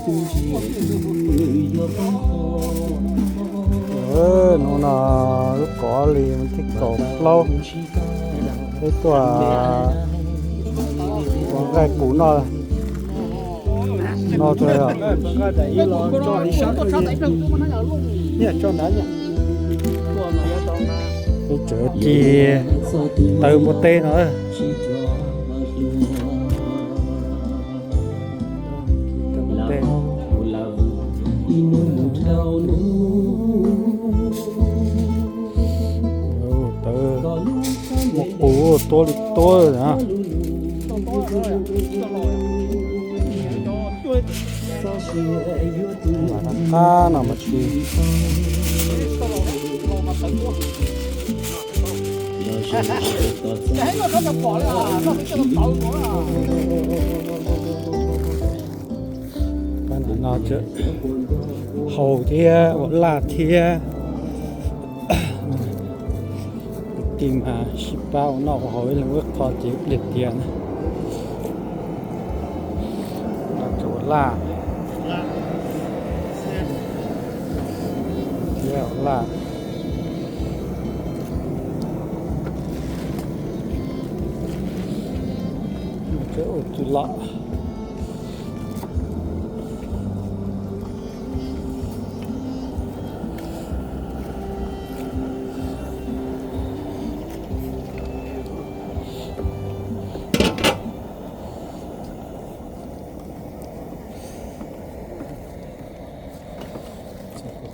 Hnub no lub kaum ob hlis thib kaum plaub, peb tuaj ua nqaij qus noj, noj peb tseem ci taws npua teb no. Taws npua qus tuab li tuab na. Qab no mas tsis no, haus thiab ua laj thiab. Kwv tij mas sib pab ua noj ua haus ib leeg ua ib qho ces pliag tiag na. Ua laj thiab ua laj. Ua txuj lom.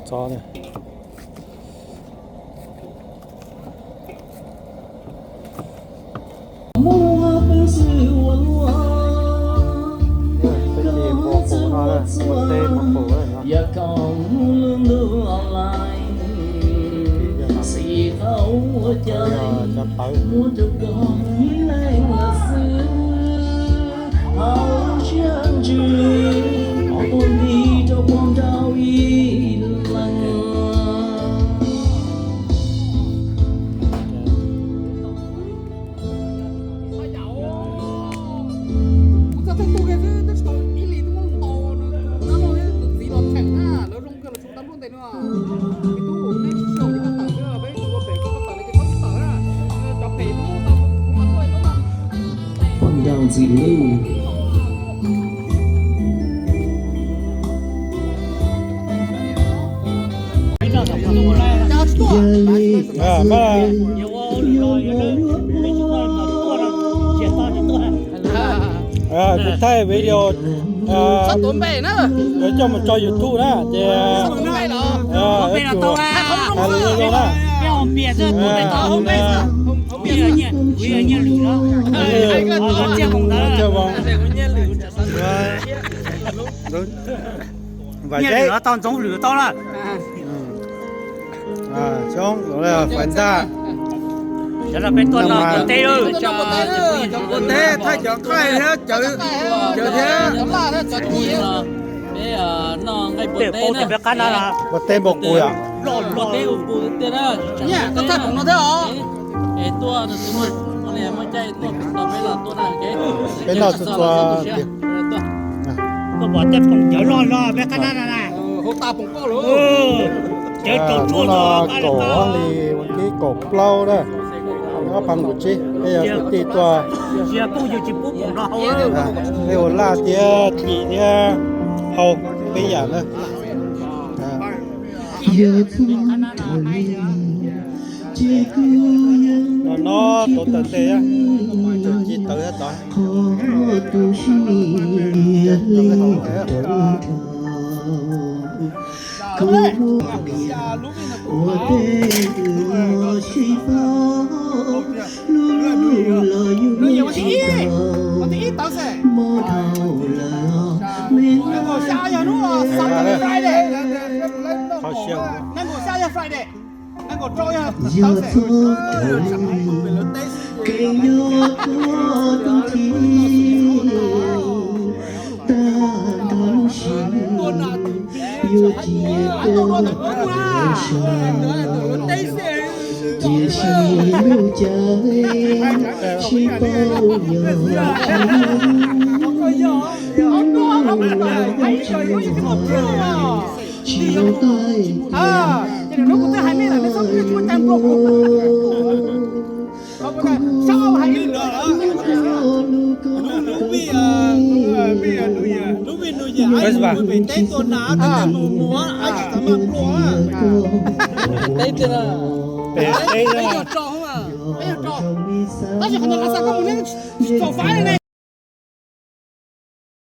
Txob na. Peb ci npua qus no, npua teb npua qus no. Cov tawv. Kuv txog tej tug kiag xwb, twb tsis tau ib hlis twb muab ntaus nab loj thiab tus txiv los cheem na, lawv zoo kawg los tsis tau npluaj ntes no. Tus tub nej tsis xyaum ces koj tawm xwb, peb ua pem koj tawm no ces koj tawm na. Cov phem tub tau kuv mas tuaj tub na. Kuv thaij video, yuav coj mus tso YouTube na ces hais lus zoo na. Vam Zeb, tau ntxoov lwm tau na. Xyoob, Faiv Ntaj, peb tuaj noj npua teb, npua teb thaij cov nqaij thiab cawv thiab. Npua teb npua qus yom. Peb noj txhua txhua. Hnub no kaum ob hlis vas thib kaum plaub na, ob phav kaum tsib, peb yog kwv tij tuaj, peb ua laj thiab ci thiab hau peb yam na. No no tuav taws tes, ci taws tod. Qhov siab. Tiam sis lub caij sib paub yog Tab sis qhov ntawd Kha Xas koj mus neb tsis txaus fab li ne.